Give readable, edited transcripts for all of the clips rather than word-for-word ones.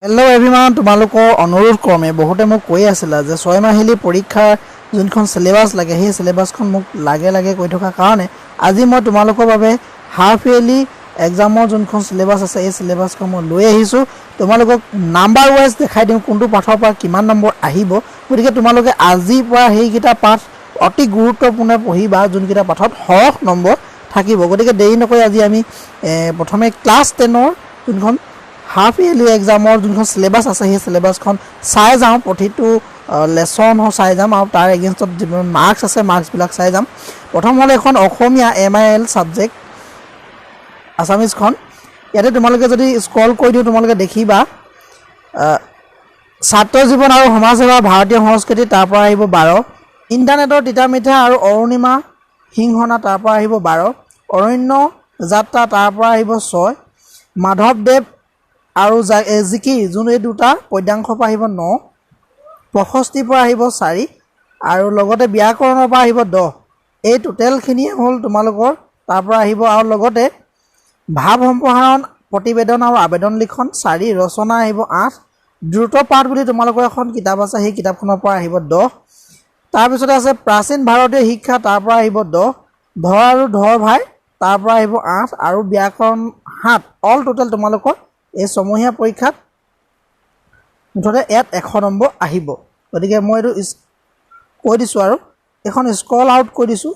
Hello' everyone, তোমালোকৰ অনুৰোধ ক্ৰমে বহুতে মোক কৈ আছিলা যে ছয়মাহিলী পৰীক্ষাৰ যোনখন চিলেবাছ লাগে, সেই চিলেবাছখন মোক লাগে লাগে কৈ থকাৰ কাৰণে আজি মই তোমালোকৰ বাবে হাফ ইয়েৰলি এক্সামৰ যোনখন চিলেবাছ আছে, এই চিলেবাছখন মই লৈ আহিছোঁ। তোমালোকক নাম্বাৰ ৱাইজ দেখাই দিওঁ কোনটো পাঠৰ পৰা কিমান নম্বৰ আহিব। গতিকে তোমালোকে আজিৰ পৰা সেইকেইটা পাঠ অতি গুৰুত্বপূৰ্ণ পঢ়িবা, যোনকেইটা পাঠত সৰহ নম্বৰ থাকিব। গতিকে দেৰি নকৰি আজি আমি প্ৰথমে ক্লাছ টেনৰ যোনখন হাফ ইয়েৰলি এক্সামৰ যোনখন চিলেবাছ আছে, সেই চিলেবাছখন চাই যাওঁ। প্ৰতিটো লেচন চাই যাম আৰু তাৰ এগেইনষ্টত যিমান মাৰ্কছ আছে, মাৰ্কছবিলাক চাই যাম। প্ৰথম হ'ল এখন অসমীয়া এমআইএল ছাবজেক্ট আছামিজখন। ইয়াতে তোমালোকে যদি স্ক্ৰল কৰি দিওঁ, তোমালোকে দেখিবা ছাত্ৰ জীৱন আৰু সমাজসেৱা, ভাৰতীয় সংস্কৃতি, তাৰ পৰা আহিব 12। ইণ্টাৰনেটৰ তিতা মিঠা আৰু অৰুণিমা সিংহনা, তাৰ পৰা আহিব 12। অৰণ্য যাত্ৰা, তাৰ পৰা আহিব 6। মাধৱদেৱ আৰু জিকি যোন এই দুটা পদ্যাংশৰ পৰা আহিব 9। প্ৰশস্তিৰ পৰা আহিব 4 আৰু লগতে ব্যাকৰণৰ পৰা আহিব 10। এই টোটেলখিনিয়ে হ'ল তোমালোকৰ তাৰ পৰা আহিব। আৰু লগতে ভাৱ সম্প্ৰসাৰণ, প্ৰতিবেদন আৰু আবেদন লিখন 4, ৰচনা আহিব 8। দ্ৰুত পাঠ বুলি তোমালোকৰ এখন কিতাপ আছে, সেই কিতাপখনৰ পৰা আহিব 10। তাৰপিছতে আছে প্ৰাচীন ভাৰতীয় শিক্ষা, তাৰ পৰা আহিব 10। ধৰ আৰু ধৰ ভাই, তাৰ পৰা আহিব 8 আৰু ব্যাকৰণ 7। অল টোটেল তোমালোকৰ এই ছমহীয়া পৰীক্ষাত মুঠতে ইয়াত 100 নম্বৰ আহিব। গতিকে মই এইটো কৈ দিছোঁ আৰু এইখন স্ক্ৰল আউট কৰি দিছোঁ।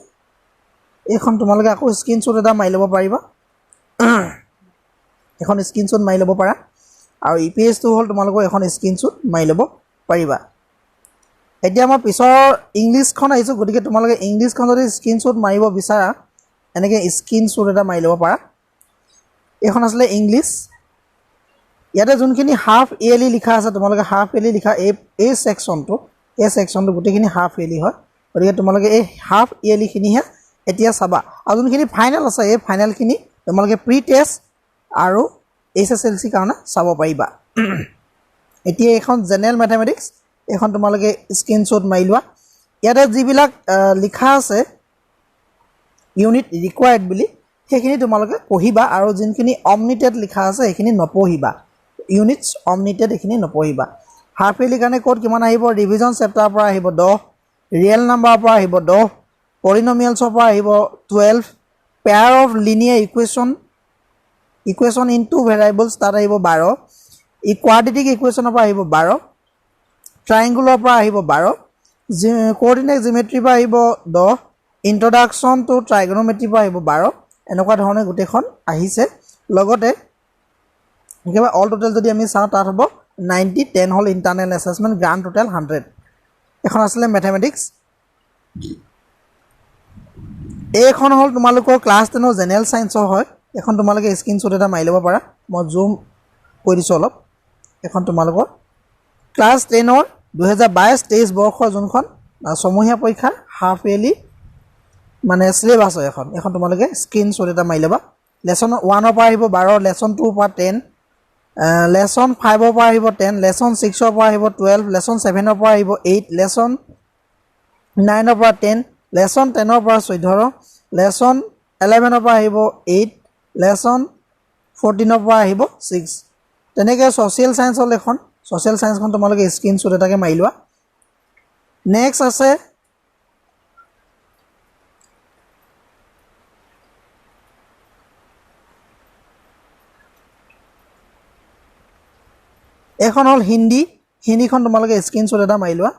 এইখন তোমালোকে আকৌ স্ক্ৰীনশ্বট এটা মাৰি ল'ব পাৰিবা, এখন স্ক্ৰীনশ্বট মাৰি ল'ব পাৰা। আৰু ই পি এছটো হ'ল তোমালোকৰ এখন স্ক্ৰীনশ্বট মাৰি ল'ব পাৰিবা। এতিয়া মই পিছৰ ইংলিছখন আহিছোঁ। গতিকে তোমালোকে ইংলিছখন যদি স্ক্ৰীনশ্বট মাৰিব বিচাৰা, এনেকৈ স্ক্ৰীনশ্বট এটা মাৰি ল'ব পাৰা। এইখন আছিলে ইংলিছ। ইয়াতে যোনখিনি হাফ ইয়েৰলি লিখা আছে, তোমালোকে হাফ ইয়েৰলি লিখা এই ছেকশ্যনটো গোটেইখিনি হাফ ইয়েৰলি হয়। গতিকে তোমালোকে এই হাফ ইয়েৰলিখিনিহে এতিয়া চাবা আৰু যোনখিনি ফাইনেল আছে, এই ফাইনেলখিনি তোমালোকে প্ৰি টেষ্ট আৰু এইচএছএলচিৰ কাৰণে চাব পাৰিবা। এতিয়া এইখন জেনেৰেল মেথমেটিক্স, এইখন তোমালোকে স্ক্ৰীনশ্বট মাৰি লোৱা। ইয়াতে যিবিলাক লিখা আছে ইউনিট ৰিকুৱাৰ্ড বুলি, সেইখিনি তোমালোকে পঢ়িবা আৰু যোনখিনি অমিটেড লিখা আছে, সেইখিনি নপঢ়িবা। ইউনিটছ অমিটেড, এইখিনি নপঢ়িবা। হাফ ইয়েৰলিৰ কাৰণে ক'ত কিমান আহিব? ৰিভিজন চেপ্টাৰৰ পৰা আহিব 10, ৰিয়েল নাম্বাৰৰ পৰা আহিব 10, পলিনমিয়েলছৰ পৰা আহিব 12, pair of linear equation, equation in two variables, তাত আহিব 12, ই কোৱাড্ৰেটিক ইকুৱেশ্যনৰ পৰা আহিব 12, ট্ৰাইংগুলৰ পৰা আহিব 12, কোঅৰ্ডিনেট জিমেট্ৰিৰ পৰা আহিব 10, ইণ্ট্ৰডাকশ্যন টু ট্ৰাইগনমেট্ৰিৰ পৰা আহিব 12। এনেকুৱা ধৰণে গোটেইখন আহিছে। লগতে একেবাৰে অল টোটেল যদি আমি চাওঁ, তাত হ'ব 90, 10 হ'ল ইণ্টাৰনেল এছেচমেণ্ট, গ্ৰাণ্ড টোটেল 100। এখন আছিলে মেথমেটিক্স। এইখন হ'ল তোমালোকৰ ক্লাছ টেনৰ জেনেৰেল ছায়েন্সৰ হয়। এখন তোমালোকে স্ক্ৰীনশ্বট এটা মাৰি ল'ব পাৰা। মই জুম কৰি দিছোঁ অলপ। এখন তোমালোকৰ ক্লাছ টেনৰ 2022-23 বৰ্ষৰ যোনখন ছমহীয়া পৰীক্ষাৰ হাফ ইয়েৰলি মানে চিলেবাছ হয় এখন। এখন তোমালোকে স্ক্ৰীনশ্বট এটা মাৰি ল'বা। লেচন ওৱানৰ পৰা আহিব 12, লেচন টুৰ পৰা 10, লেচন ফাইভৰ পৰা আহিব 10, লেচন ছিক্সৰ পৰা আহিব 12, লেচন ছেভেনৰ পৰা আহিব 8, লেচন নাইনৰ পৰা 10, লেচন টেনৰ পৰা 14, লেচন এলেভেনৰ পৰা আহিব 8, লেচন ফ'ৰটিনৰ পৰা আহিব 6। তেনেকৈ ছ'চিয়েল ছায়েন্স হ'ল এখন। ছ'চিয়েল ছায়েন্সখন তোমালোকে স্ক্ৰীনশ্বট এটাকে মাৰি লোৱা। নেক্সট আছে এইখন হ'ল হিন্দী। হিন্দীখন তোমালোকে স্ক্ৰীনশ্বট এটা মাৰি লোৱা।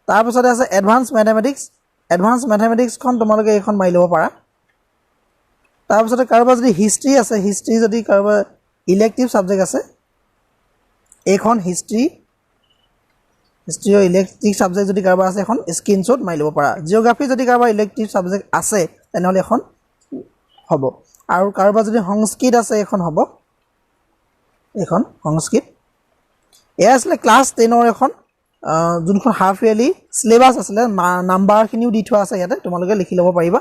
তাৰপিছতে আছে এডভান্স মেথমেটিক্স। এডভান্স মেথমেটিক্সখন তোমালোকে এইখন মাৰি ল'ব পাৰা। তাৰপিছতে কাৰোবাৰ যদি হিষ্ট্ৰী আছে, হিষ্ট্ৰী যদি কাৰোবাৰ ইলেক্টিভ ছাবজেক্ট আছে, এইখন হিষ্ট্ৰীৰ ইলেক্টিভ ছাবজেক্ট যদি কাৰোবাৰ আছে, এখন স্ক্ৰীনশ্বট মাৰি ল'ব পাৰা। জিঅ'গ্ৰাফী যদি কাৰোবাৰ ইলেক্টিভ ছাবজেক্ট আছে, তেনেহ'লে এখন হ'ব। আৰু কাৰোবাৰ যদি সংস্কৃত আছে, এইখন হ'ব, এইখন সংস্কৃত। এয়া আছিলে ক্লাছ টেনৰ এখন যোনখন হাফ ইয়েৰলি চিলেবাছ আছিলে, নাম্বাৰখিনিও দি থোৱা আছে ইয়াতে, তোমালোকে লিখি ল'ব পাৰিবা।